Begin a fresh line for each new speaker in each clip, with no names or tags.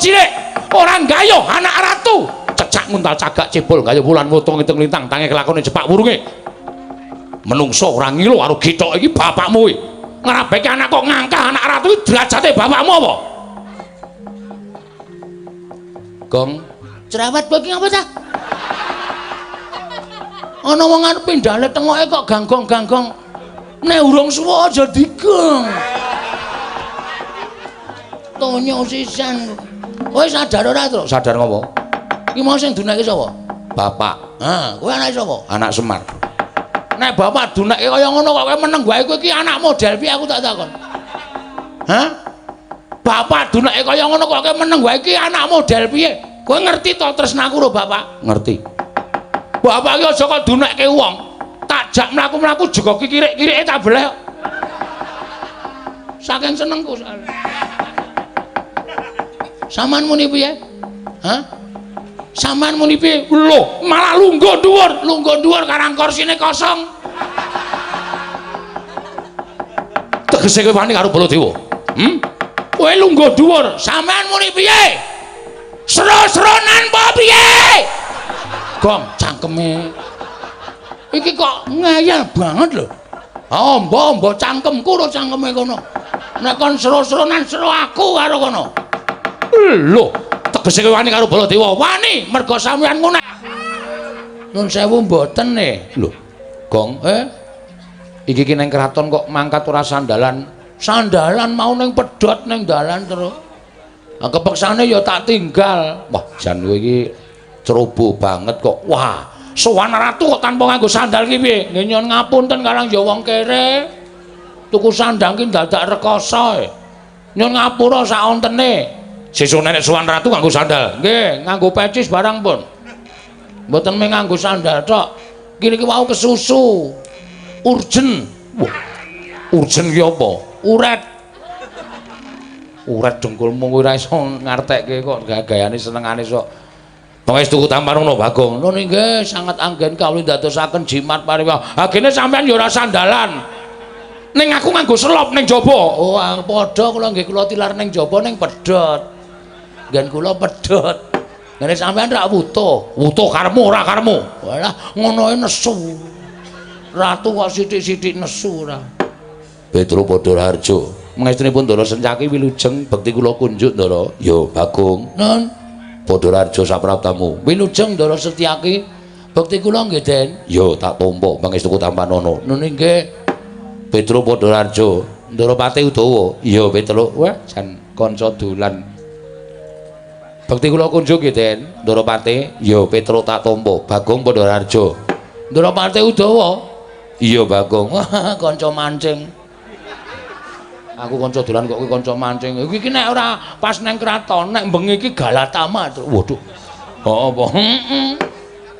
cilik ora nggayuh anak ratu. Cecak nguntal cagak cebol gayuh wulan wutung ngitung lintang tange kelakone cepak wurunge. Menungso ora ngilu karo githok iki bapakmu kuwi. Ngrabeke anak kok ngangkah anak ratu iki derajate bapakmu apa? Gong, cerewet kowe iki ngapa ta? Ana wong arep pindhane tengoke kok ganggong-ganggong. Nek urung suwa aja digong. Tonyo sisan. Kowe sadar ora, Truk? Sadar ngopo? Iki mau sing duneke sapa? Bapak. Ha, kowe anake sapa? Anak Semar. Nek bapak duneke kaya ngono kok kowe meneng wae, kowe iki anak model piye aku tak takon. Hah? Bapak duneke kaya ngono kok kowe meneng wae iki anak model piye? Kowe ngerti to tresnaku karo bapak? Ngerti. Bapak iki aja kok duneke wong. Tak jak mlaku-mlaku juga kikirik-kirike tak beleh. Saking senengku soalnya. Saman muni piye? Hah? Saman muni piye? Lho, malah lungguh dhuwur, lungguh dhuwur karang korsine kosong. Tegese kowe wani karo Baladewa? Hmm? Kowe lungguh dhuwur, sampean muni piye? Sero-seronan apa piye? Gong cangkeme. Iki kok ngeyel banget lho. Amba-amba cangkemku ro cangkeme kono. Nek kon sero-seronan sero aku karo kono. Lho, tegese kowe wani karo Baladewa? Wani, mergo sampeyan ngono. Nun sewu mboten e. Lho, Gong, Iki ki ning kraton kok mangkat ora sandalan. Sandalan mau ning pedhot ning dalan terus. Lah kepeksane ya tak tinggal. Wah, jan kowe iki ceroboh banget kok. Wah, sowan ratu kok tanpa nganggo sandal ki piye? Nggih nyuwun ngapunten karang ya wong kere. Tuku sandang ki dadak rekoso e. Nyuwun ngapura saontene. Sesuk nek sowan ratu nganggo sandal. Nggih, nganggo pecis barang pun. Mboten mung nganggo sandal tok. Kene iki wau kesusu. Urgen. Wah. Urgen ki apa? Uret. Uret dengkulmu kuwi ora iso ngartekke kok gayane senengane sok. Wis tuku tampan ngono Bagong. Nun nggih sanget anggen kawula ndadosaken jimat pariwa. Ha gene sampean ya ora sandalan. Ning aku nganggo selop ning jaba. Oh, padha kula nggih kula tilar ning jaba ning pedhot. Nggen kula pedhot. Ngene sampean rak wutuh. Wutuh karepmu ora karepmu. Walah ngono ae nesu. Ratu kok sithik-sithik nesu ora. Petro Padha Raharja. Mangestunipun Ndara Sencaki wilujeng bekti kula kunjuk Ndara. Ya Bagong. Nun. Padha Raharja saprabtamu. Wilujeng Ndara Setyaki. Bekti kula nggih, Den. Ya tak tampa pangestuku tampanono. Nun nggih. Petro Padha Raharja. Ndara Pati Udawa. Iya Petro. Wah, jan kanca dolan. Bekti kula kunjuk nggih, Den. Ndara Pati. Ya Petro tak tampa. Bagong Padha Raharja. Ndara Pati Udawa. Iya Bagong. Wah, kanca mancing. Aku kanca dolan kok kowe kanca mancing. Iki nek ora pas neng kraton, nek bengi iki Galatama. Waduh. Oh apa? Heeh.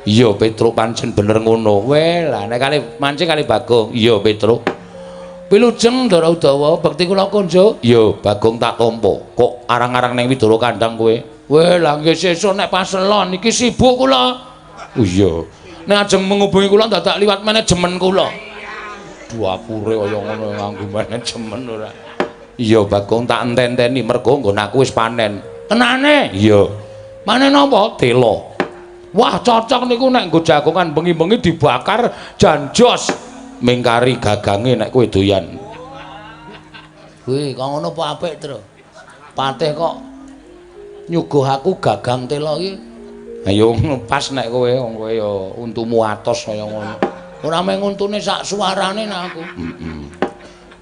Iya Petro pancen bener ngono. Weh, lah nek kali mancing kali Bagong. Iya Petro. Wilujeng Ndara Udawa, bekti kula kunjuk. Iya Bagong tak tampa. Kok arang-arang ning Widara Kandang kowe? Weh, lah nggih sesuk nek paselon iki sibuk kula. Oh iya. Nek ajeng menghubungi kula dadak liwat manajemen kula. Dapure kaya ngono nganggo manajemen ora. Iya Bagong tak enten-enteni mergo nggon aku wis panen. Tenane? Iya. Panen apa? Telo. Wah, cocok niku nek nggo jagongan bengi-bengi dibakar jan jos. Mingkari gagange nek kowe doyan. Wih, kok ngono apa apik, Tru? Patih kok nyuguh aku gagang telo iki. Ayo pas nek kowe, wong kowe ya untumu atos kaya ngono. Ora mung untune sak suarane nek aku. Heeh.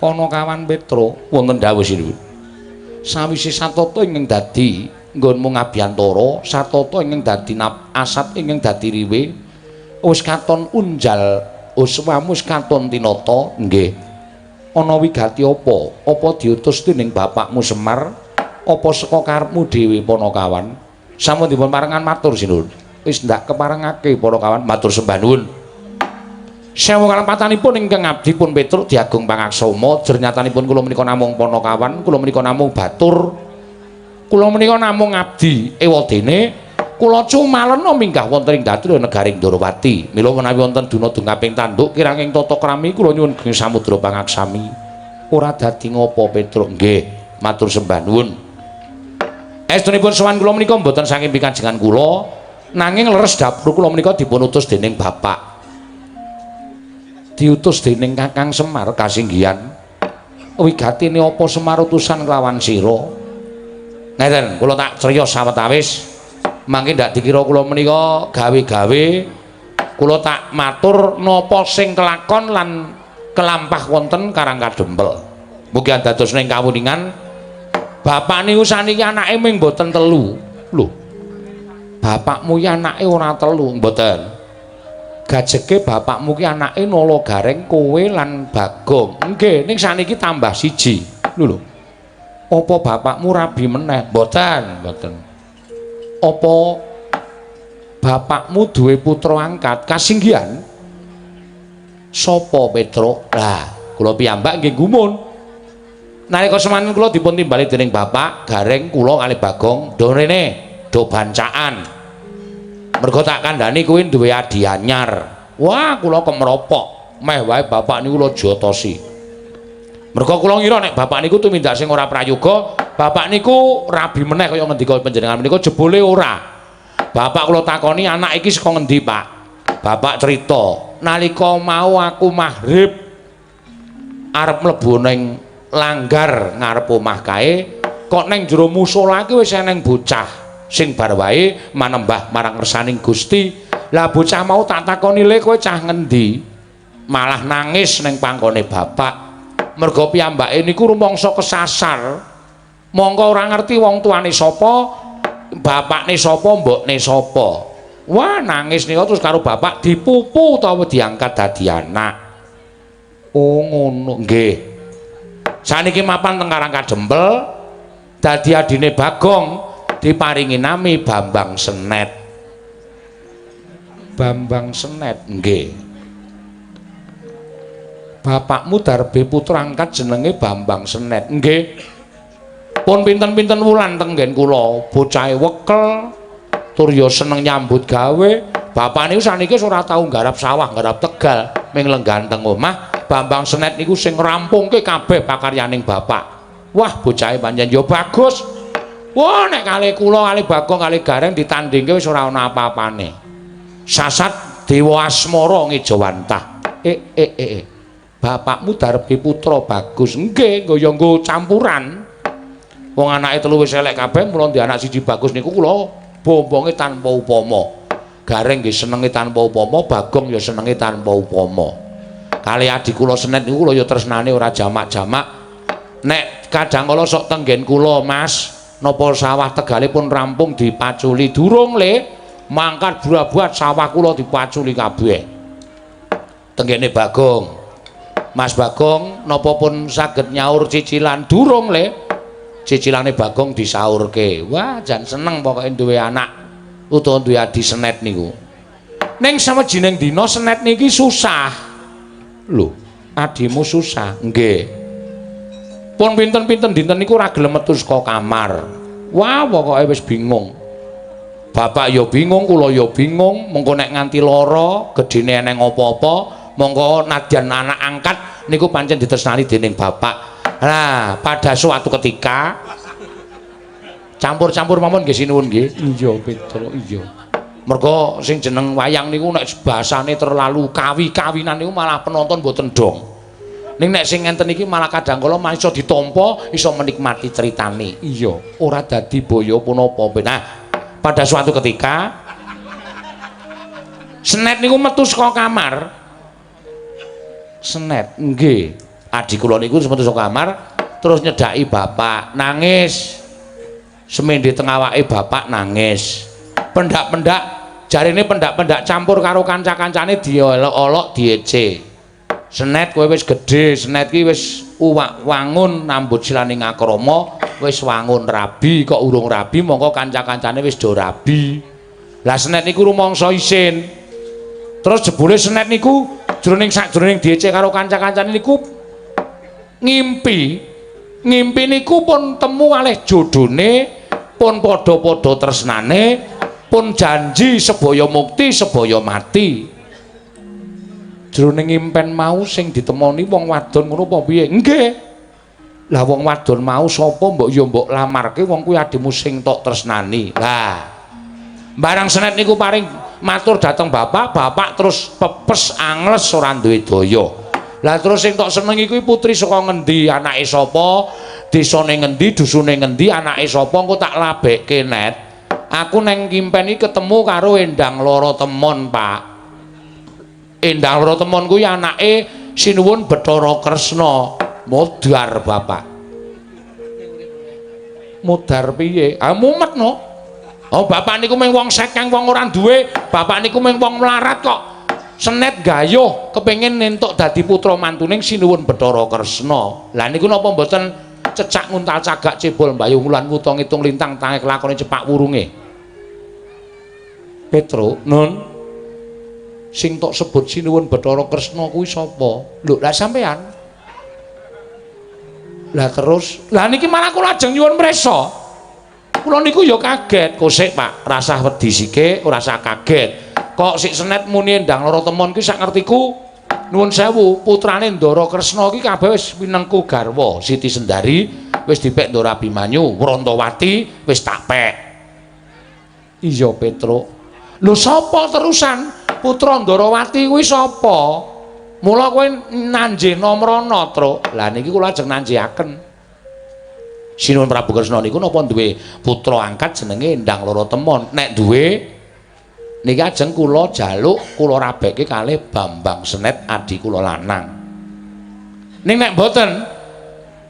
Panakawan Petro wonten dawuh sinuwun. Sawise satata ingkang dadi nggonmu ngabiyantara, satata ingkang dadi asat ingkang dadi riwe, wis katon unjal uswamu wis katon tinata. Nggih. Ana wigati apa? Apa diutus dening bapakmu Semar? Apa saka karepmu dhewe Panakawan? Sampun dipun parengan matur sinuwun. Wis ndak keparengake Panakawan matur sembah nuwun. Sewu kalepatanipun ingkang abdi pun Petruk Diagung Pangaksama, jernyatanipun kula menika namung Panakawan, kula menika namung batur, kula menika namung abdi ewadene kula cumalena minggah wonten ing Datria negaring Ndorowati. Mila menawi wonten duna dungaping tanduk kiranging tata krami kula nyuwun geng samudra pangaksami. Ora dadi ngapa Petruk? Nggih, matur sembah nuwun. Estunipun sowan kula menika mboten saking pikajengan kula, nanging leres dapur kula menika dipun utus dening bapak. Diutus dening Kakang Semar kasinggihan. Wigatine apa Semar utusan kelawan sira? Ngeten, kula tak criyos sawetawis. Mangke ndak dikira kula menika gawe-gawe, kula tak matur napa sing kelakon lan kelampah wonten Karang Kadempel. Mugi dados ning kawuningan bapak niku saniki anake ming mboten telu. Lho. Bapakmu ki anake ora telu, mboten. Gajeke bapakmu ki anake Nala Gareng, kowe lan Bagong. Nggih, ning saniki tambah siji. Lho lho. Apa bapakmu rabi meneh? Mboten, mboten. Apa bapakmu duwe putra angkat kasinggihan? Sapa Petruk? Lah, kula piyambak nggih gumun. Nalika semanten kula dipun timbali dening bapak, Gareng, kula kalih Bagong, do rene, do bancaan. Mergo tak kandhani kuwi duwe adi anyar. Wah, kula kemropok. Meh wae bapak niku kula jotosi. Mergo kula ngira nek bapak niku tumindak sing ora prayoga, bapak niku rabi meneh kaya ngendika panjenengan menika, jebule ora. Bapak kula takoni, anak iki saka ngendi, Pak? Bapak cerita, nalika mau aku maghrib arep mlebu ning langgar ngarep omah kae, kok ning jero musala iki wis eneng bocah sing bar wae manembah marang ngersaning Gusti. Lah bocah mau tak takoni, "Le, kowe cah ngendi?" Malah nangis ning pangkone bapak. Mergo piyambake niku rumangsa kesasar. Mongko ora ngerti wong tuane sapa, bapakne sapa, mbokne sapa. Wah, nangis nika terus karo bapak dipupu utawa diangkat dadi anak. Oh, ngono, nggih. Saniki mapan teng Karang Kadempel dadi adine Bagong, diparingi nami Bambang Senet. Bambang Senet, nggih. Bapakmu darbe putra angkat jenenge Bambang Senet. Nggih. Pun pinten-pinten wulan teng nggen kula, bocahe wekel tur ya seneng nyambut gawe. Bapak niku saniki wis ora tau nggarap sawah, nggarap tegal, ming lenggahan teng omah. Bambang Senet niku sing ngrampungke kabeh pakaryaning bapak. Wah, bocahe pancen ya bagus. Wah, nek kalih kula, kalih Bagong, kalih Gareng ditandingke wis ora ana apa-apane. Sasat Dewa Asmara ngejawantah. Eh eh eh, eh. Bapakmu darbe putra bagus. Nggih, nggo ya nggo campuran. Wong anake telu wis elek kabeh, mula ndek anak siji bagus niku kula bombonge tanpa upama. Gareng nggih senenge tanpa upama, Bagong ya senenge tanpa upama. Kali adi kula Senet niku kula ya tresnane ora jamak-jamak. Nek kadang kala sok tenggen kula, "Mas, napa sawah tegale pun rampung dipaculi?" "Durung, Le." Mangkat buat sawah kula dipaculi kabeh. Tenggene Bagong. "Mas Bagong, napa pun saged nyaur cicilan?" "Durung, Le." Cicilane Bagong disaurke. Wah, jan seneng pokoke duwe anak utawa duwe adi Senet niku. Ning sawijining dina Senet niki susah. Lho, adimu susah? Nggih. Pun pinten-pinten dinten niku ora gelem metu saka kamar. Wah, pokoke wis bingung. Bapak ya bingung, kula ya bingung, mengko nek nganti lara, gedene eneng apa-apa, mongko nadyan anak angkat niku pancen ditresnani dening bapak. Nah, pada suatu ketika campur-campur mawon nggih, sinuwun nggih. Iya, Petro, iya. Mergo sing jeneng wayang niku nek bahasane terlalu kawi-kawinan niku malah penonton mboten dong. Ning nek sing ngenten iki malah kadang kala malah iso ditampa, iso menikmati ceritane. Iya, ora dadi boyo punapa. Nah, pada suatu ketika Senet niku metu saka kamar. Senet, nggih. Adi kula niku metu saka kamar terus nyedhaki bapak, nangis. Semende teng awake bapak nangis. Pendak-pendak jarene pendak-pendak campur karo kanca-kancane diolok-olok, diece. "Senet, kowe wis gedhe, Senet ki wis uwak wangun nambut silaning akrama, wis wangun rabi kok urung rabi, mongko kanca-kancane wis do rabi." Lah Senet niku rumangsa isin. Terus jebule Senet niku jroning sakjroning diece karo kanca-kancane niku ngimpi. Ngimpi niku pun temu kalih jodhone, pun padha-padha tresnane, pun janji sebaya mukti sebaya mati. Jroning impen mau sing ditemoni wong wadon ngono apa piye? Nggih. Lah wong wadon mau sapa mbok ya mbok lamarke wong kuwi adimu sing tok tresnani. Lah barang Senet niku paring matur dhateng bapak, bapak terus pepes angles ora duwe daya. Lah terus sing tok senengi kuwi putri saka ngendi, anake sapa, desane ngendi, dusune ngendi, anake sapa, engko tak labekke Net. Aku neng Kimpen iki ketemu karo Endang Loro Temon, Pak. Endang Loro Temon kuwi anake Sinuwun Bathara Kresna. Modar bapak. Modar piye? Ah mumet no. Oh bapak niku mung wong sekeng, wong ora duwe, bapak niku mung wong melarat kok. Senet gayuh kepengin entuk dadi putra mantuning Sinuwun Bathara Kresna. Lah niku napa mboten cecak nguntal cagak cebol mbayu wulan wuta ngitung lintang tange kelakone cepak wurunge. Petro, Nun. Sing tok sebut Sinuwun Bathara Kresna kuwi sapa? Lho, lah sampean. Lah terus, lah niki malah kula ajeng nyuwun prisa. Kula niku ya kaget, kosek Pak, rasah wedi sike, ora usah kaget. Kok sik Senet muni Endang Loro Temon ki sak ngertiku nuwun sewu, putrane Ndara Kresna ki kabeh wis winengku garwa. Siti Sendari wis dipek Ndara Abimanyu, Wrantawati wis tak pek. Iya Petro. Lho sapa terusan? Putra Ndarawati kuwi sapa? Mula kowe nanjena mrana, Truk. Lah niki kula ajeng nanjiaken. Sinuwun Prabu Kresna niku napa duwe putra angkat jenenge Endang Loro Temon? Nek duwe niki ajeng kula jaluk kula rabekke kalih Bambang Senet adi kula lanang. Ning nek mboten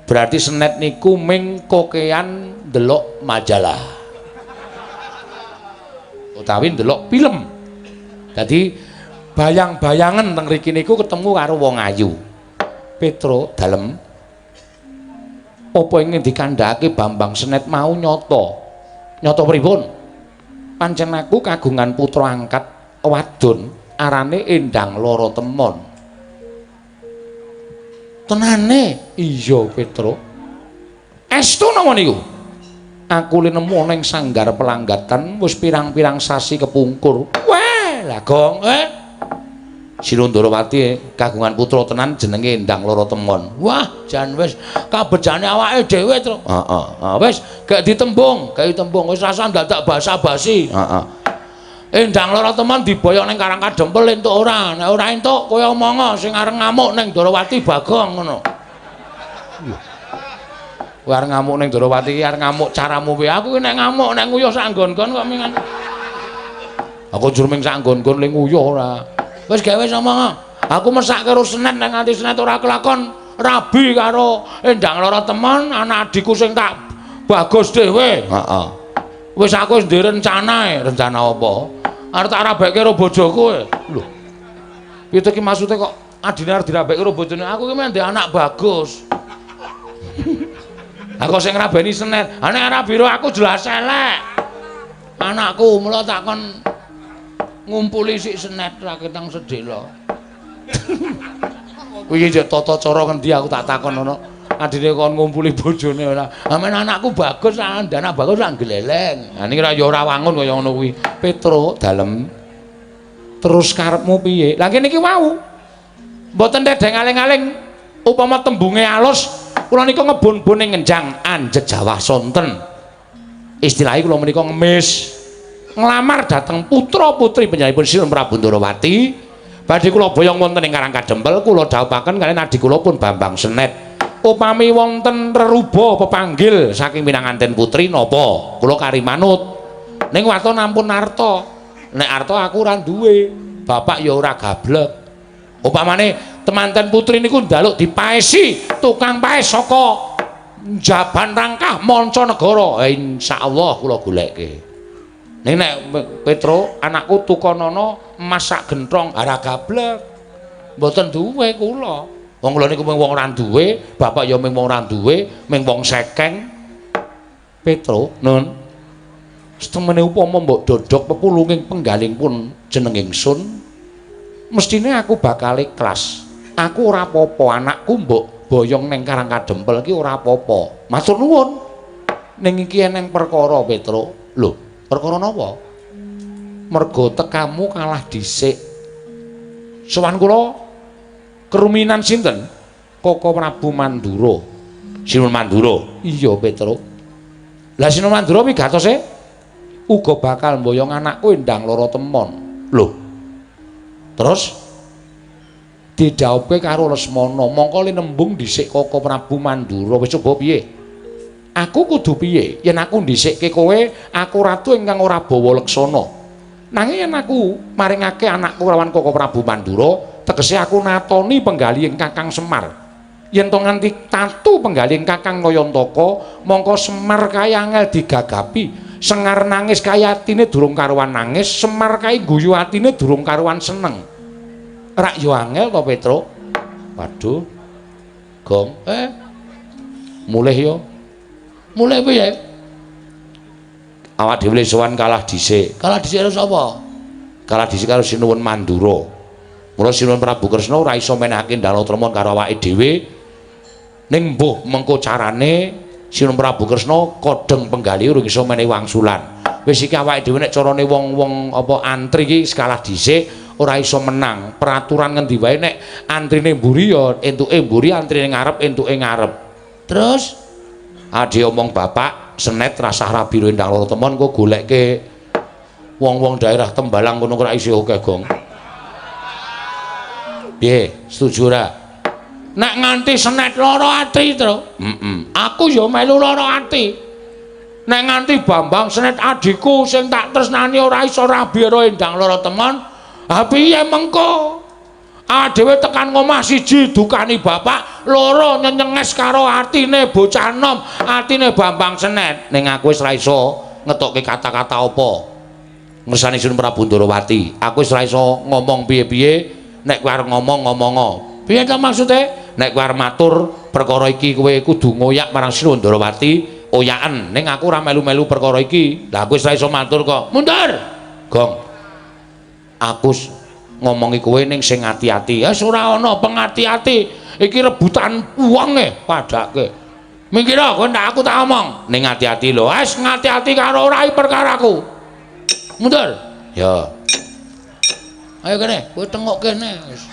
berarti Senet niku ming kokean ndelok majalah. Utawi ndelok film. Dadi bayang-bayangan teng mriki niku ketemu karo wong ayu. Petro dalem apa ingin dikandhake Bambang Senet mau nyata. Nyata pripun? Pancen aku kagungan putra angkat wadon arane Endang Loro Temon. Tenane? Iya, Petro. Estu napa niku? Aku le nemu ana ing sanggar pelanggatan wis pirang-pirang sasi kepungkur. Weh, lah gong, eh. Sinuwun Ndarawati kagungan putra tenan jenenge Endang Loro Temon. Wah, jan wis kabejane awake dhewe, Tru. Heeh, wis gak ditembung, gak ditembung wis rasah dadak basa-basi. Heeh. Endang Loro Temon diboyong ning Karang Kadempel entuk ora? Nek ora entuk kowe omongo sing arep ngamuk ning Ndarawati Bagong ngono. Kowe arep ngamuk ning Ndarawati iki arep ngamuk caramu piye? Aku ki nek ngamuk nek nguyuh sak nggon-nggon kok mingan. Aku jur ming sak nggon-nggon le nguyuh ora. Wis gawe omong. Aku mesake karo Senet nek nganti Senet ora kelakon rabi karo Endang Loro Temon anak adhiku sing tak bagus dhewe. Heeh. Wis aku wis ndek rencanae, rencana apa? Arep tak rabekke karo bojoku. Lho. Piye to ki maksude kok adine arep dirabekke karo bojone? Aku ki meh ndek anak bagus. Aku sing ngrabeni Senet. Ha nek rabi aku jelas elek. Anakku mula tak kon ngumpuli sik Senet raketang sedhela. Kuwi jek tata cara ngendi aku tak takon ngono. Adine kon ngumpuli bojone ora. Amen anakku bagus, anak bagus ora gleleng. Ha niki ya ora wangun kaya ngono kuwi. Petro dalem. Terus karepmu piye? Lah kene iki wau. Mboten tedheng aling-aling upama tembunge alus, kula nika ngebun-bun ing ngenjang anjet Jawah sonten. Istilahe kula menika ngemis. Nglamar dhateng putra-putri panjenenganipun Sinuwun Prabu Ndarawati. Badhe kula boyong wonten ing Karang Kadempel, kula dhawuhaken kaliyan adhi kula pun Bambang Senet. Upami wonten reruba pepanggil saking pinanganten putri napa, kula kari manut. Ning waton ampun arta. Nek arta aku ora duwe, bapak ya ora gablek. Upamane temanten putri niku njaluk dipaesi tukang paes saka Jaban Rangkah mancanegara, insyaallah kula goleke. Ning nek Petro anakku tukonono emas sak genthong ora gablek. Mboten duwe kula. Wong kula niku mung wong ora duwe, bapak ya mung wong ora duwe, mung wong sekeng. Petro, Nun. Setemene upama mbok dodok pepulunging penggaling pun jeneng ingsun, mestine aku bakal ikhlas. Aku ora apa-apa, anakku mbok boyong ning Karang Kadempel iki ora apa-apa. Matur nuwun. Ning iki eneng perkara, Petro. Lho, perkara napa? Mergo tekamu kalah dhisik. Sowan kula keruminan sinten? Koko Prabu Mandura. Sinuwun Mandura. Iya, Petruk. Lah Sinuwun Mandura wigatose uga bakal mboyong anakku Endang Lara Temon. Lho. Terus didhawuhke karo Lesmana, mongko linembung dhisik Koko Prabu Mandura. Wis coba piye? Aku kudu piye? Yen aku ndhisikke kowe, aku ratu ingkang ora bawa leksana. Nanging yen aku maringake anakku lawan Koko Prabu Mandura, tegese aku natoni penggalih Kakang Semar. Yen to nganti tatu penggalih Kakang Nayantaka, mongko Semar kae angel digagapi. Sengar nangis kae atine durung karuan nangis, Semar kae guyu atine durung karuan seneng. Rak yo angel to, Petruk? Waduh. Gong, mulih yo. Mulih piye? Awak dhewe sowan kalah dhisik. Kalah dhisik karo sapa? Kalah dhisik karo Sinuwun Mandura. Mula Sinuwun Prabu Kresna ora iso menehake Ndang Tremon karo awake dhewe. Ning mbuh mengko carane Sinuwun Prabu Kresna kodheng penggalih urung iso menehi wangsulan. Wis iki awake dhewe nek carane wong-wong apa antri iki kalah dhisik ora iso menang. Peraturan ngendi wae nek antrine mburi ya entuke mburi, antrine ngarep entuke ngarep. Terus ade omong bapak Senet rasah rabi ro Endang Lara Temon kok golekke wong-wong daerah Tembalang kono ora isih akeh, Gong. Piye? Setuju ora? Nek nganti Senet lara ati, Tru. Heeh. Aku ya melu lara ati. Nek nganti Bambang Senet adhiku sing tak tresnani ora iso rabi karo Endang Lara Temon, ha piye mengko? Adewe tekan ngomah siji dukani bapak, loro nyenyenges karo atine bocah nom, atine Bambang Senet. Ning aku wis ra iso ngetokke kata-kata apa. Ngersani Sun Prabu Ndorowati. Aku wis ra iso ngomong piye-piye, nek kowe arep ngomong ngomongo. Piye to maksude? Nek kowe arep matur perkara iki kowe kudu ngoyak marang Sinuwun Ndorowati, oyaken. Ning aku ora melu-melu perkara iki. Lah aku wis ra iso matur kok. Mundur. Gong. Aku ngomongi kowe ning sing ati-ati. Wis ora ana pengati-ati. Iki rebutan wong e padake. Mingkira kowe ndak aku tak omong. Ning ati-ati lho. Wis ngati-ati karo ora perkaraku. Mundur. Ya. Ayo kene, kowe tengok kene wis.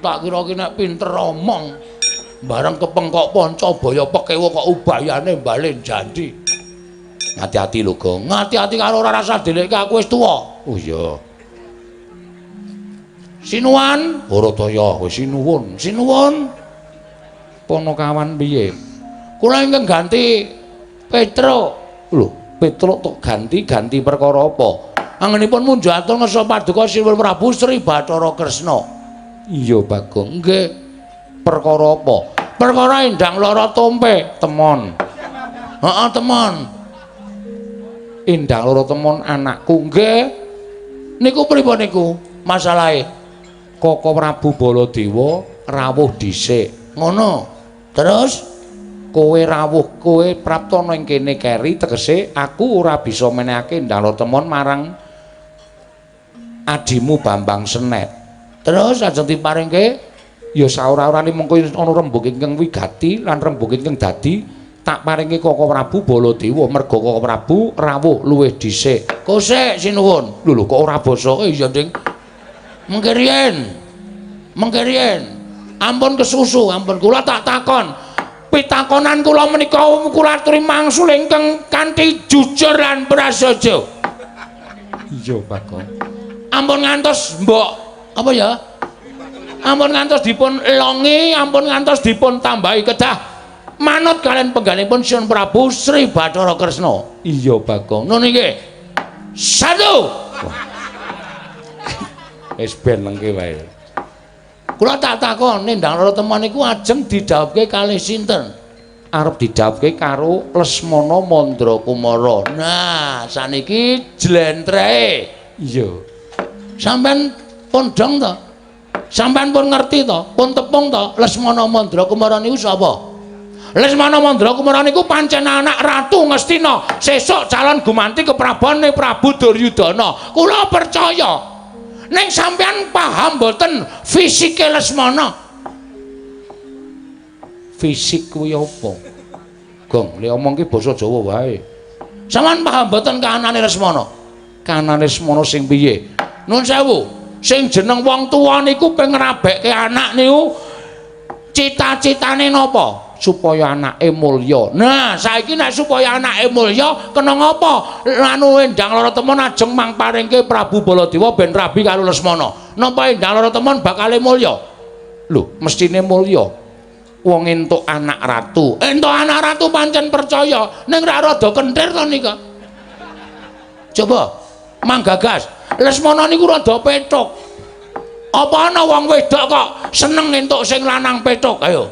Tak kira ki nek pinter omong. Bareng kepengkok Pancabaya pekewa kok ubayane balen janji. Ngati-ati lho, Gong. Ngati-ati karo ora rasa dhelekke aku wis tuwa. Oh iya. Sinuwan, Barataya, wis sinuwun. Sinuwun. Panakawan piye? Kula ingkang ganti Petruk. Lho, Petruk tok ganti-ganti perkara apa? Anggenipun munjatul ngersa paduka Sinuwun Prabu Sri Bathara Kresna. Iya, Bagong. Nggih. Perkara apa? Perkara Endang Lara Tompe, temon. Heeh, temon. Endang Lara Temon anakku nggih. Niku pripun niku masalahe? Koko Prabu Baladewa rawuh dhisik. Ngono. Terus kowe rawuh, kowe praptana ing kene keri tegese aku ora bisa menehake Endang Lara Temon marang adimu Bambang Senet. Terus ajeng diparingke ya saora-orane mengko ana rembug ingkang wigati lan rembug ingkang dadi tak paringi Koko Prabu Baladewa merga Koko Prabu rawuh luwih dhisik. Kosek sinuwun. Lho lho kok ora basa? Iya, Ding. Mengke riyen. Mengke riyen. Ampun kesusu, ampun kula tak takon. Pitakonan kula menika kula aturi mangsul ingkang kanthi jujur lan prasaja. Iya, Bagong. Ampun ngantos mbok apa ya? Ampun ngantos dipun elongi, ampun ngantos dipun tambahi kedah manut kalian penggalipun Sinuwun Prabu Sri Bathara Kresna. Iya, Bagong. Ngono nggih. Satu. Wis ben lengke wae. Kula tak takon, Endang Lara Temon niku ajeng didhawuhke kalih sinten? Arep didhawuhke karo Lesmana Mandra Kumara. Nah, saniki jlentrehe. Iya. Sampeyan pun dong to? Sampeyan pun ngerti to? Pun tepung to? Lesmana Mandra Kumara niku sapa? Lesmana Mandra Kumara niku pancen anak Ratu Ngastina, sesuk calon gumanti keprabone Prabu Duryudana. Kula percaya. Ning sampeyan paham mboten fisike Lesmana? Fisik kuwi apa? Gong, le omong ki basa Jawa wae. Sampeyan paham mboten kahanane Lesmana? Kahanane Lesmana sing piye? Nun sewu, sing jeneng wong tuwa niku pengen ngrabekke anak niku Cita-citane napa? Supaya anake mulya. Nah, saiki nek supaya anake mulya kena ngapa? Anu Endang Lara Temon ajeng mangparingke Prabu Baladewa ben rabi karo Lesmana. Napa Endang Lara Temon bakale mulya? Lho, mestine mulya. Wong entuk anak ratu. Entuk anak ratu pancen percaya, ning rak rada kenthir to nika. Coba manggagas. Lesmana niku rada pethuk. Apa ana wong wedok kok seneng entuk sing lanang pethuk? Ayo.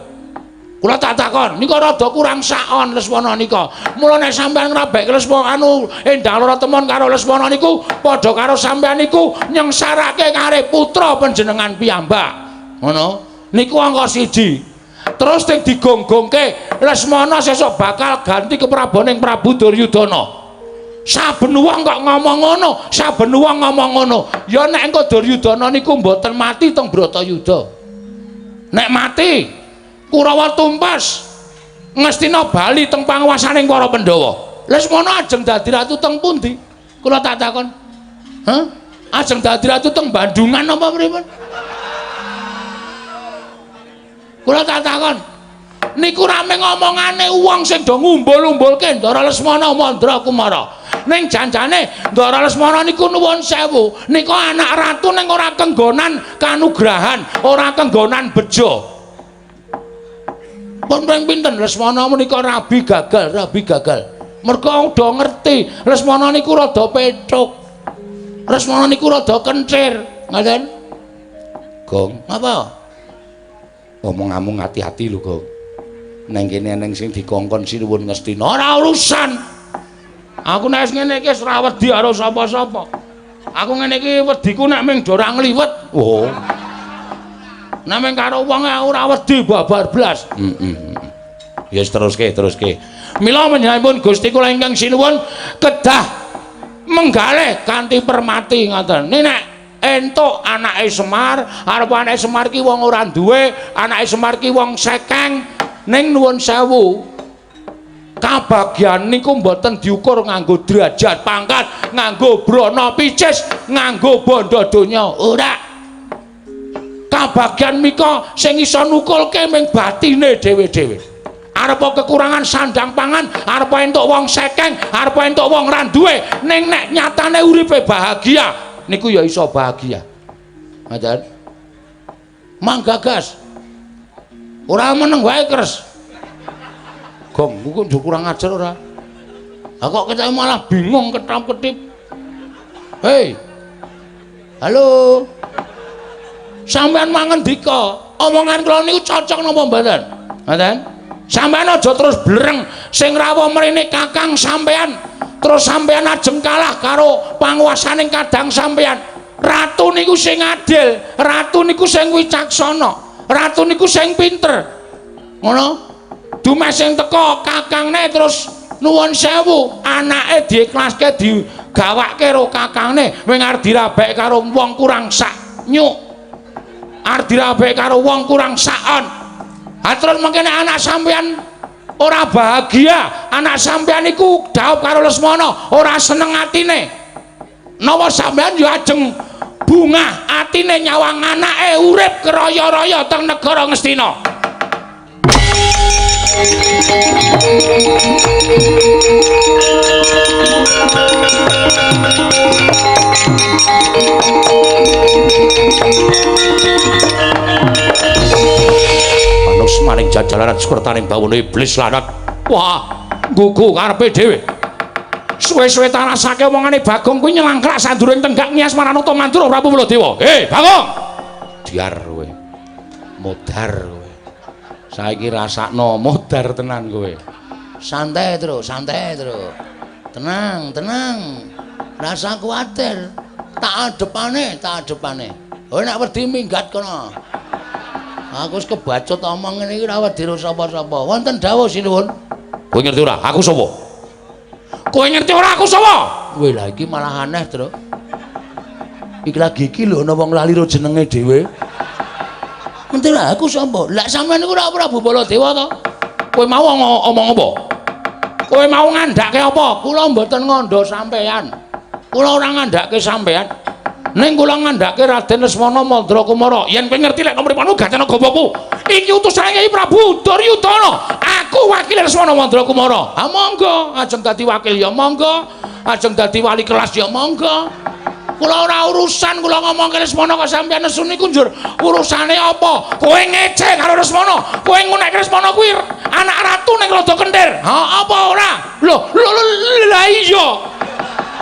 Kula tak takon, nika rada kurang saon Lesmana nika. Mula nek sampeyan ngrabek Lesmana anu Endang Lara Temon karo Lesmana niku padha karo sampeyan niku nyengsarake kare putra panjenengan piyambak. Ngono. Niku angka 1. Terus sing digonggongke Lesmana sesuk bakal ganti kepraboning Prabu Duryudana. Saben wong kok ngomong ngono, saben wong ngomong ngono. Ya nek engko Duryudana niku mboten mati teng Bratayuda. Nek mati Kurawa tumpas Ngastina bali teng panguwasaning para Pandhawa. Lesmana ajeng dadi ratu teng pundi? Kula tak takon. Hah? Ajeng dadi ratu teng Bandungan apa pripun? Kula tak takon. Niku rame ngomongane wong sing do ngumbul-umbulke Ndara Lesmana Mandra Kumara. Ning janjane Ndara Lesmana niku nuwun sewu, nika anak ratu ning ora kenggonan kanugrahan, ora kenggonan bejo. Pun ping pinten Lesmana menika rabi gagal, rabi gagal. Mergo udah ngerti Lesmana niku rada pethuk. Lesmana niku rada kencir, ngoten. Gong, apa? Omonganmu hati-hati lho, Gong. Neng kene eneng sing dikongkon Sinuwun Ngastina, ora urusan. Aku nek ngene iki wis ora wedi karo sapa-sapa. Aku ngene iki wediku nek ming ora ngliwet. Oh. Nek ming karo wong aku ora wedi babar blas. Heeh. Ya wis teruske, teruske. Mila panjenenganipun Gusti kula ingkang sinuwun kedah menggalih kanthi permati ngoten. Nek entuk anake Semar, arep anake Semar ki wong ora duwe, anake Semar ki wong sekeng, ning nuwun sewu. Kabagyan niku mboten diukur nganggo derajat pangkat, nganggo brana picis, nganggo bondo donya. Ora. Kabagyan mika sing iso nukulke ming batine dhewe-dhewe. Arepa kekurangan sandang pangan, arepa entuk wong sekeng, arepa entuk wong ra duwe, ning nek nyatane uripe bahagia, niku ya iso bahagia. Ngoten. Manggagas. Ora meneng wae kres. Gong, kok kurang ajar ora? Lah kok kita malah bingung ketap-ketip. Hei. Halo. Sampeyan mangendika, omongan kula niku cocok napa mboten? Ngoten? Sampeyan aja terus blereng sing rawuh mrene kakang sampeyan, terus sampeyan ajeng kalah karo panguwasaning kadang sampeyan. Ratu niku sing adil, ratu niku sing wicaksana, ratu niku sing pinter. Ngono? Dumeh sing teka kakangne terus nuwun sewu, anake diikhlaske digawake karo kakangne, wing arep dirabek karo wong kurang sak nyuk. Arep dirabek karo wong kurang sakon. Ha terus mengkene anak sampeyan ora bahagia, anak sampeyan iku dhaup karo Lesmana, ora seneng atine. Napa sampeyan yo ajeng bungah atine nyawang anake urip keraya-raya teng negara Ngastina? Manus maring jajalaran sukertaning bawana iblis lanat. Wah, nggugu karepe dhewe. Suwe-suwe tarasake omongane Bagong kuwi nyelangkrak sanduring tenggak ngias Maranata Mandura Prabu Baladewa. Hei, Bagong. Diar kowe. Modar kowe. Saiki rasakno modar tenan kowe. Santai, Tru, santai, Tru. Tenang, tenang. Rasa kuwatir. Tak adepane, tak adepane. Oh, nek wedi minggat kono. Aku wis kebacut omong ngene iki ora wedi karo sapa-sapa. Wonten dawuh sinuwun. Kowe ngerti ora aku sapa? Kowe ngerti ora aku sapa? Weh, lah iki malah aneh, Tru. Iki lagi iki lho ana wong lali ro jenenge dhewe. Ngerti ora aku sapa? Lah sampeyan niku ora Prabu Baladewa to? Kowe mau omong apa? Kowe mau ngandhake apa? Kula mboten ngandha sampeyan. Kula ora ngandhake sampeyan. Ning kula ngandhake Raden Lesmana Mandra Kumara, yen kowe ngerti lek mripatmu gacana gopoku. Iki utusan Kyai Prabu Duryudana. Aku wakil Lesmana Mandra Kumara. Ha monggo, ajeng dadi wakil ya monggo, ajeng dadi wali kelas ya monggo. Kula ora urusan, kula ngomongke Lesmana kok sampeyan nesu niku njur urusane apa? Kowe ngece karo Lesmana, kowe ngunekke Lesmana kuwi anak ratu ning Rada Kentir. Ha apa ora? Lho, lho lha iya.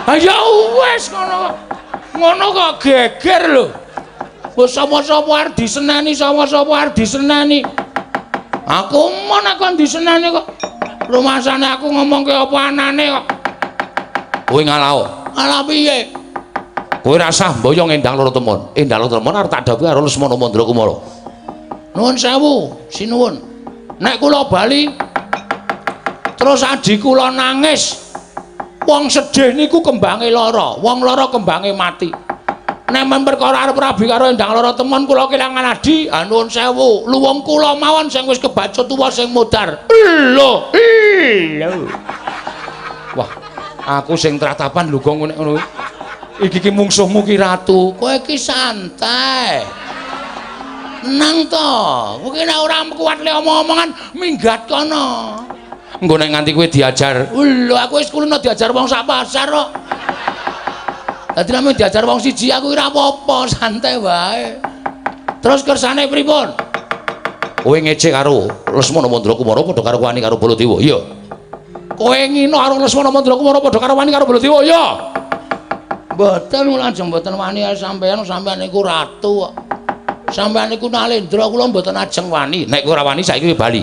Ha ya wis ngono kok. Ngono kok geger lho. Wis sapa-sapa arep diseneni, sapa-sapa arep diseneni. Aku mon kon diseneni kok. Rumasane aku ngomongke apa anane kok. Kowe ngalao. Ngalah piye? Kowe rasah mboyong Endang Loro Temon. Endang Loro Temon arep tak dhawuhi karo Lesmana Mandra Kumara. Nuwun sewu, sinuwun. Nek kula bali terus aji kula nangis. Wong sedih niku kembange lara, wong lara kembange mati. Nek men perkara arep rabi karo Endang Loro Temon kula kelangan adi, ha nuwun sewu, luwung kula mawon sing wis kebacut tuwa sing modar. Lho, lho. Wah, aku sing tratapan lho kok ngono. Iki ki mungsuhmu ki ratu. Kowe iki santai. Nang to, kowe nek ora kuat le omong-omongan minggat kono. Engko nek nganti kowe diajar, lho aku wis kulino diajar wong sak pasar kok. Dadi nek diajar wong siji aku ora apa-apa, santai wae. Terus kersane pripun? Kowe ngece karo Lesmana Mandra Kumara padha karo wani karo Baladewa. Iya. Kowe ngino karo Lesmana Mandra Kumara padha karo wani karo Baladewa. Iya. Mboten kula ajeng mboten wani sampeyan, sampeyan niku ratu kok. Sampeyan niku nalendra kula mboten ajeng wani. Nek kowe ora wani saiki kowe bali.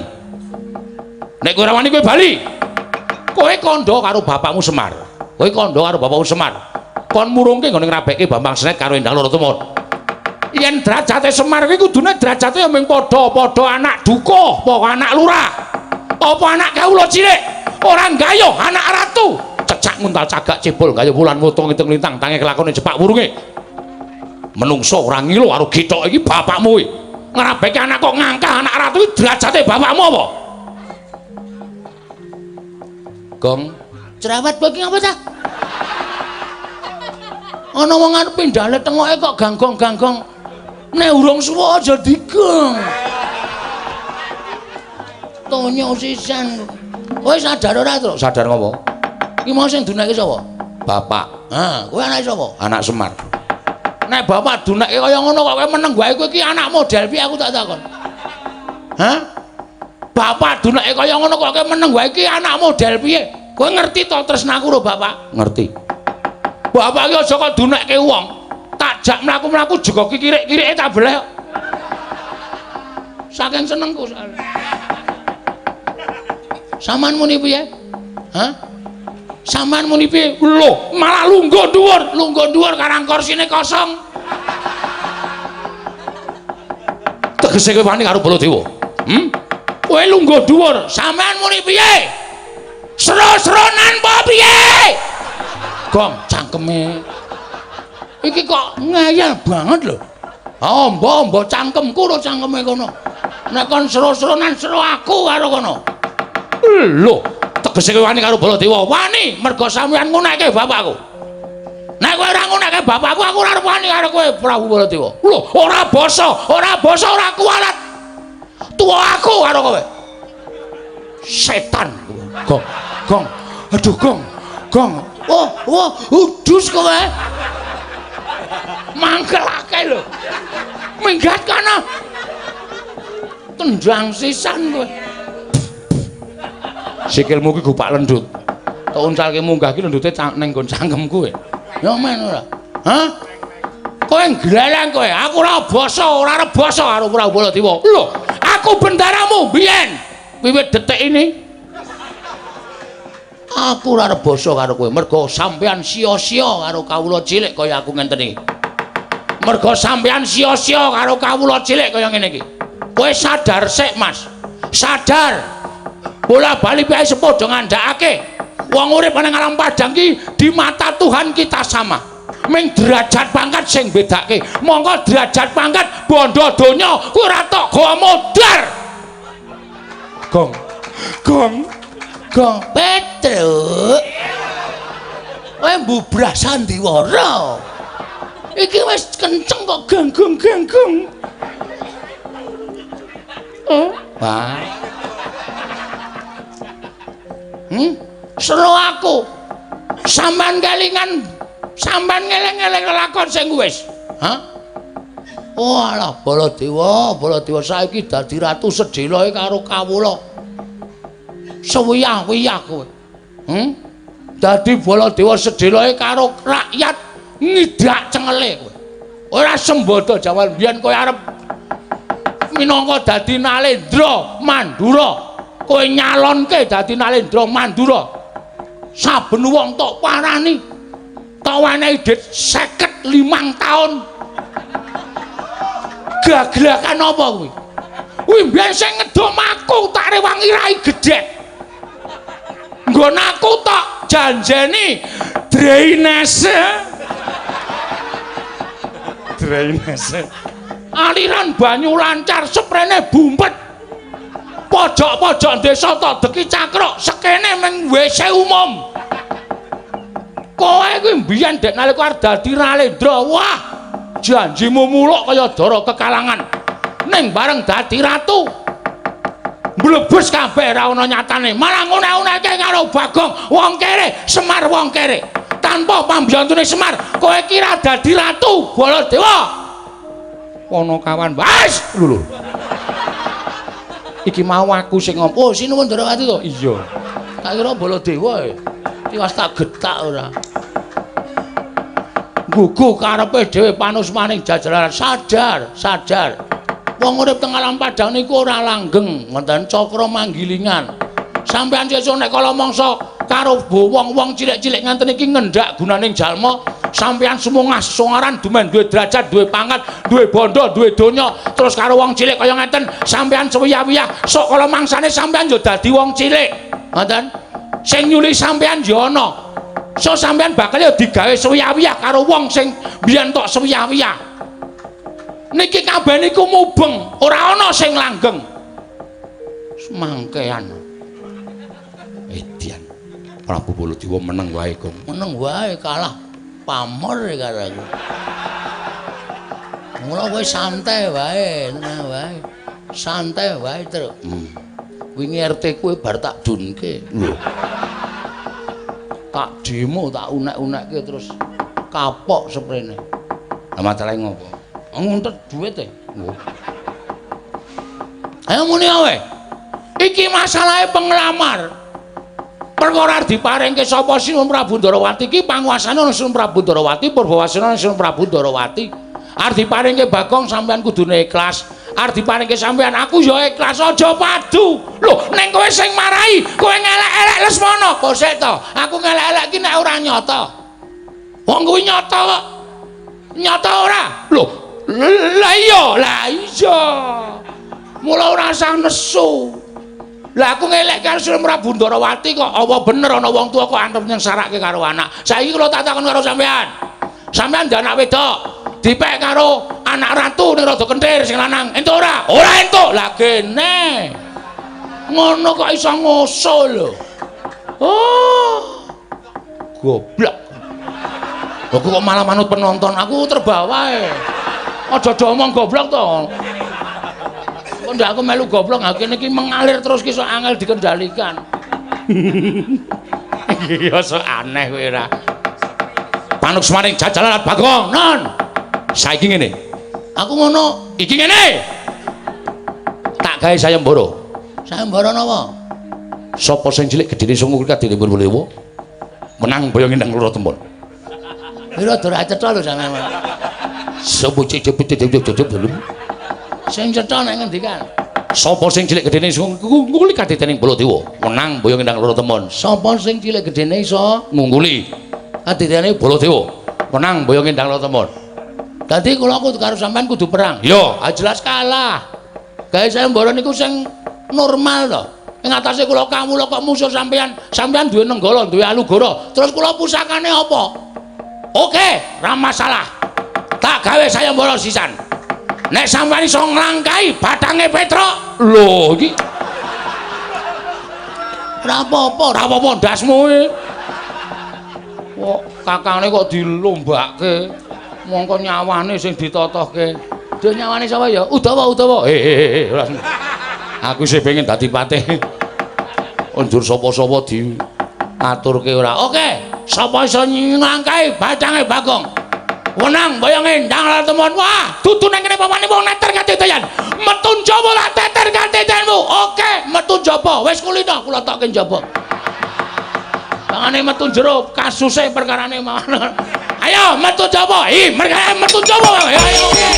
Nek kowe ora wani kowe bali. Kowe kandha karo bapakmu Semar. Kowe kandha karo bapakmu Semar. Kon murungke nggone ngrabeke Bambang Senet karo Endang Loro Temon. Yen derajate Semar kuwi kudune derajate ya mung padha-padha anak dukuh, apa anak lurah. Apa anak kawula cilik, ora nggayuh anak ratu. Cecak nguntal cagak cebol gayuh wulan wutung ngitung lintang tange kelakone jepak wurunge. Menungso ora ngilo karo githok iki bapakmu kuwi. Ngrabeke anak kok ngangkah anak ratu iki derajate bapakmu apa? Gong, cerewet kowe iki ngapa ta? Ana wong arep pindhale tengoke kok ganggong-ganggong. Nek urung suwa aja digong. Tonyo sisan. Kowe sadar ora, Truk? Sadar ngopo? Iki mau sing dunekke sapa? Bapak. Ha, kowe anake sapa? Anak Semar. Nek bapak dunekke kaya ngono kok kowe meneng wae, kowe iki anak model piye aku tak takon. Hah? Bapak dunekke kaya ngono kok kowe meneng wae iki anak model piye? Kowe ngerti to tresnaku karo bapak? Ngerti. Bapak iki aja kok dunekke wong. Tak jak mlaku-mlaku juga kikirik-kirike tak beleh. Saking senengku soalnya. Saman muni piye? Hah? Saman muni piye? Lho, malah lungguh dhuwur, lungguh dhuwur karang korsine kosong. Tegese kowe wani karo Baladewa. Hmm? Kowe lungguh dhuwur, sampean muni piye? Sero-seronan apa piye? Gong cangkeme. Iki kok ngeyel banget lho. Amba-amba cangkemku ro cangkeme kono. Nek kon sero-seronan sero aku karo kono. Lho, tegese kowe wani karo Baladewa? Wani, mergo sampeyan ngunekke bapakku. Nek kowe ora ngunekke bapakku, aku ora arep wani karo kowe, Prabu Baladewa. Lho, ora basa, ora basa, ora kualat. Tuwa aku karo kowe. Setan. Gong, gong. Aduh, gong. Gong. Oh, oh, udus kowe. Mangkelake lho. Minggat kana. Tendang sisan kowe. Sikilmu ki gupak lendut. Tok uncalke munggah ki lendute ning nggon cangkemku kowe. Ya men ora. Hah? Kowe ngleleng kowe. Aku ora basa, ora arep basa karo Prabu Baladewa. Lho, aku bendaramu biyen. Wiwit detik ini aku ora arep basa karo kowe mergo sampeyan sia-sia karo kawula cilik kaya aku ngenten iki. Mergo sampeyan sia-sia karo kawula cilik kaya ngene iki. Kowe sadar sik, Mas. Sadar. Bola bali piye sepadha ngandhakake. Wong urip nang alam padang ki di mata Tuhan kita sama. Ming derajat pangkat sing bedake. Mongko derajat pangkat bondo donya kuwi ora tok gawa modar. Gong. Gong. Gong. Petruk. Kowe mbubrah sandiwara. Iki wis kenceng kok ganggung-ganggung. Oh, wah. Seru aku. Sampeyan kelingan, sampeyan ngeling-eling lelakon sing wis. Hah? Oh alah Baladewa, Baladewa saiki dadi ratu sedheloe karo kawula. Sewiyah-wiyah kowe. Dadi Baladewa sedheloe karo rakyat ngidak cengele kowe. Ora sembodo jaman biyen kowe arep minangka dadi Nalendra Mandura. Kowe nyalonke dadi Nalendra Mandura. Saben wong tok parani. Tok wenehi dit 55 taun. Gaglakan apa kuwi? Kuwi mbiyen sing ngedom aku tak rewangi rai gedhek. Nggon aku tok janjeni drainase. Drainase. Aliran banyu lancar, sprene bumpet. Pojok-pojok desa tok deki cakruk, sekene ming WC umum. Kowe kuwi mbiyen dek nalika arep dadi Nalendra, wah, janjimu muluk kaya dara kekalangan. Ning bareng dadi ratu, mblebes kabeh ra ana nyatane. Malah ngune-uneke karo Bagong wong kere, Semar wong kere. Tanpa pambiyantune Semar, kowe kira dadi ratu Baladewa. Ponokawan, wis lho lho. Iki mau aku sing ngomong. Oh, sinuwun Ndrawati to? Iya. Tak kira Baladewa e. Tiwas tak getak ora. Guguh karepe dhewe panusmaning jajaran sadar, sadar. Wong urip teng alam padhang niku ora langgeng, wonten cakra manggilingan. Sampeyan sesuk nek kala mangsa karo wong-wong cilik-cilik ngenten iki ngendak gunaning jalma, sampeyan sumungah sesongaran dumen duwe derajat, duwe pangkat, duwe bondo, duwe donya, terus karo wong cilik kaya ngeten, sampeyan suwiyah-wiyah, sok kala mangsane sampeyan yo dadi wong cilik. Ngoten. Sing nyuli sampeyan yo ana. So sampeyan bakal yo digawe suwiyah-wiyah karo wong sing biyen tok suwiyah-wiyah. Niki kabeh niku mubeng, ora ana sing langgeng. Semangkean. Edian. Prabu Baladewa meneng wae, Gong. Meneng wae kalah pamor karo aku. Mula kowe santai wae, tenang wae. Santai wae, Truk. Wingi RT kowe bar tak dunke. Lho. Tak demo, tak unek-unekke terus kapok seprene. Lah macalahe ngopo? Nguntet duit e. Lho. Ayo muni awe. Iki masalahe penglamar. Perkara diparingke sapa Sinuwun Prabu Ndarawati iki panguasane ana Sinuwun Prabu Ndarawati, purbawasana Sinuwun Prabu Ndarawati. Arep diparingke Bagong sampean kudune ikhlas. Arep diparingke sampean aku ya ikhlas, aja padu. Lho, ning kowe sing marahi, kowe ngelek-elek Lesmana. Kok sik to? Aku ngelek-elek iki nek ora nyata. Wong kuwi nyata kok. Nyata ora? Lho, lah iya, lah iya. Mula ora usah nesu. Lah aku ngelek karo Sinuwun Prabu Ndarawati kok apa bener ana wong tuwa kok antep nyengsarake karo anak. Saiki kula tak takon karo sampean. Sampean ndak anak wedok, dipek karo anak ratu ning rada kentir sing lanang. Entuk ora? Ora entuk. Lah kene. Ngono kok iso ngusul lho. Oh. Goblok. Aku kok malah manut penonton, aku terbawa e. Aja do omong goblok to. Kok ndak aku melu goblok, ha kene iki mengalir terus ki sok angel dikendalikan. Iya sok aneh kowe ora. Panuksmaning jajalan Bagong, non. Saiki ngene. Aku ngono, iki ngene. Tak gawe sayembara. Sayembara napa? Sapa sing cilik gedene sungu kadene Baladewa? Menang boyong endang loro temon. Pira ora cetha lho sampean. Sapa cecep. Sing cetha nek ngendikan. Sapa sing cilik gedene iso ngungguli kadening Baladewa? Menang boyong endang loro temon. Sapa sing cilik gedene iso ngungguli kadidene Baladewa? Menang boyong endang loro temon. Dadi kula kudu karo sampean kudu perang. Yo, jelas kalah. Gawe sayembara niku sing normal to. Ing atase kula kawula kok musuh sampean, sampean duwe Nenggala, duwe Alugoro. Terus kula pusakane apa? Oke, ra masalah. Tak gawe sayembara sisan. Nek sampean iso nglangkahi bathange Petruk, lho iki ora apa-apa, ora apa-apa ndasmu iki. Kok kakangne kok dilombake. Mongko nyawane sing ditotohke. Duh nyawane sapa ya? Udawa, Udawa. He ora. Aku isih pengen dadi patih. Njur sapa-sapa diaturke ora. Oke, sapa iso nglangkahi bacange Bagong? Wenang boyonge ndang lara temon. Wah, dudu nang kene pawane wong neter katiteyan. Metu njaba lah teter katiteyanmu. Oke, metu njaba. Wis kulino kula tokke njaba. Mangane metu jero kasuse perkarane mawon. Ayo metu njaba. Ih, mereka metu njaba. Ayo, ayo oke.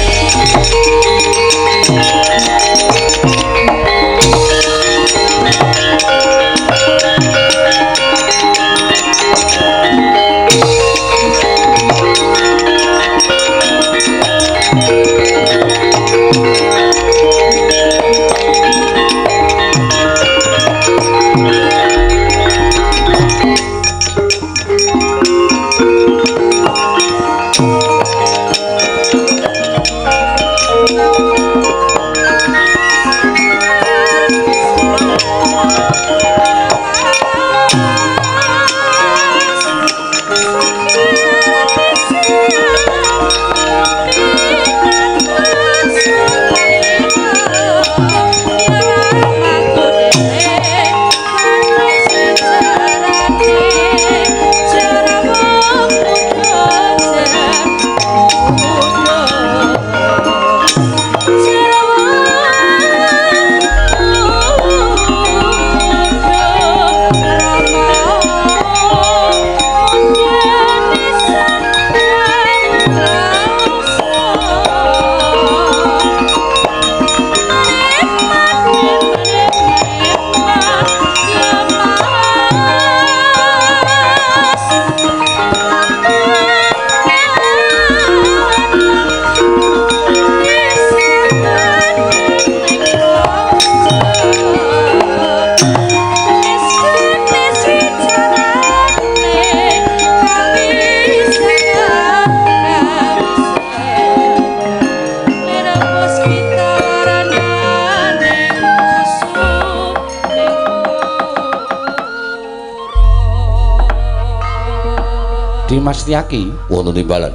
Dimas Setyaki wonten timbalan.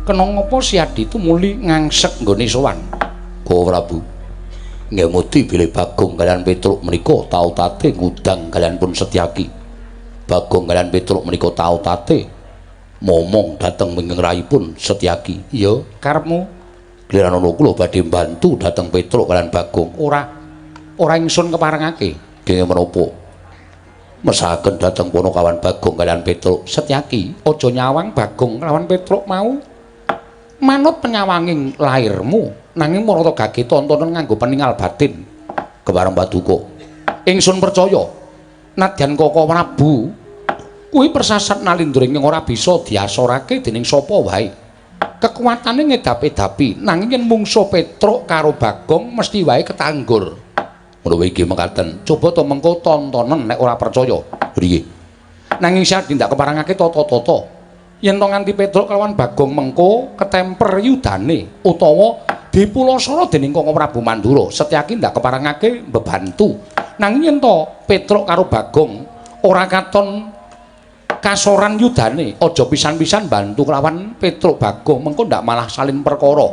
Kena ngapa Siadi tumuli ngangsek nggone sowan? Ko Prabu. Ngemuti bilih Bagong kaliyan Petruk menika tau tate ngundang kaliyan pun Setyaki. Bagong kaliyan Petruk menika tau tate momong dhateng wingking rayipun Setyaki. Iya, karepmu. Giliran ana kula badhe mbantu dhateng Petruk kaliyan Bagong. Ora, ora ingsun keparengake. Kenging menapa? Mesahaken dhateng Ponokawan Bagong kaliyan Petruk. Setyaki, aja nyawang Bagong kalawan Petruk mau. Manut penyawanging lairmu, nanging marata gage tontonan nganggo peningal batin. Kepareng paduka. Ingsun percaya nadyan Koko Prabu kuwi persasat nalindra ingkang ora bisa diasorake dening sapa wae. Kekuatane ngedap-edapi, nanging yen mungsuh Petruk karo Bagong mesti wae ketanggur. Menawa iki mekaten, coba to mengko tontonen nek ora percaya. Priye? Nanging Siadi ndak keparengake tata-tata. Yen to nganti Petruk kelawan Bagong mengko ketemper yudane utawa dipulasara dening Koko Prabu Mandura, Setyaki ndak keparengake mbebantu. Nanging yen to Petruk karo Bagong ora katon kasoran yudane, aja pisan-pisan bantu kelawan Petruk Bagong mengko ndak malah salin perkara.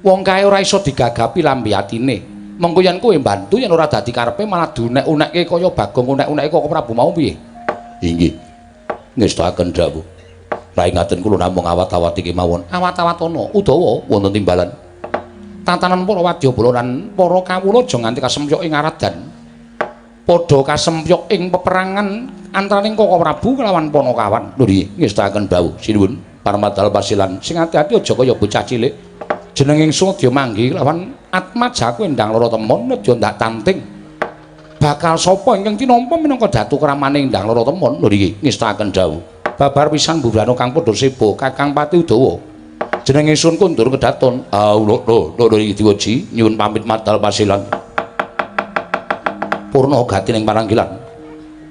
Wong kae ora iso digagapi lambe atine. Mengko yen kowe mbantu yen ora dadi karepe malah dunek-unekke kaya Bagong unek-unekke Koko Prabu mau piye? Inggih. Ngestakaken dawuh. Rai ngaten kula namung awat-awat iki mawon. Awat-awat ana Udawa wonten timbalan. Tatanan para wadyabala lan para kawula aja nganti kasempyok ing aradan. Padha kasempyok ing peperangan antaraning Koko Prabu kelawan Ponokawan. Lho nggih, ngestakaken dawuh. Sinuwun parmadal pasilan sing ati-ati aja kaya bocah cilik. Jeneng ingsun Dya manggi lawan Atmajaku Endang Lara Temon aja ndak tanting. Bakal sapa ingkang tinampa minangka datu kramane Endang Lara Temon? Lho nggih, ngestakaken dawuh. Babar pisan bubrano kang padha sebo Kakang Pati Udawa. Jeneng ingsun kundur kedaton. Ah lho lho lho iki diweji nyuwun pamit madal pasilan. Purna gati ning paranggilan.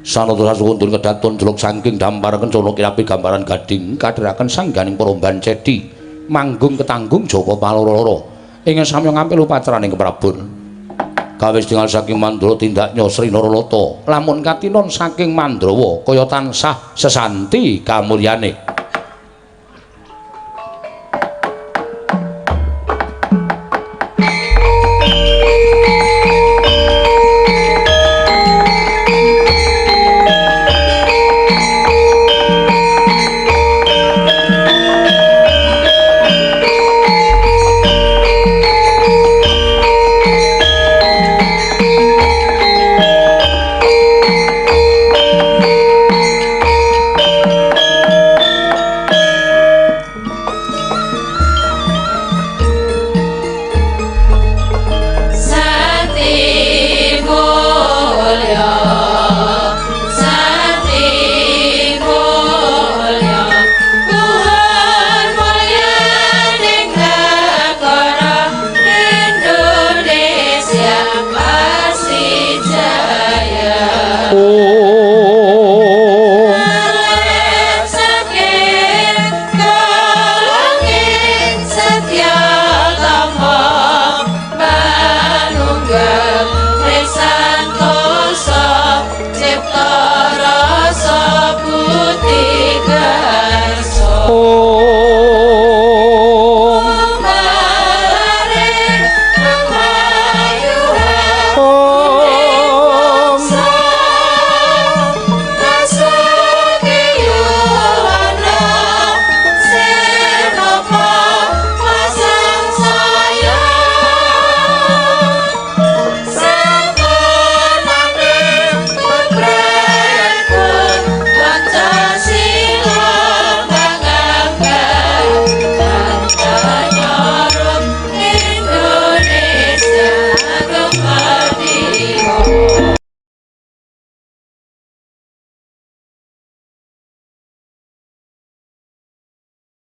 Sanata sakundur kedaton jeluk saking dampar kencana kirapi gambaran gading kadheraken sangganing para bancedi. Manggung ketanggung Joko Paloro-loro ing samya ngampil upacaraning keprabon. Kawis tingal saking Mandra tindaknya Sri Naralata lamun katinon saking Mandrawa kaya tansah sesanti kamulyane.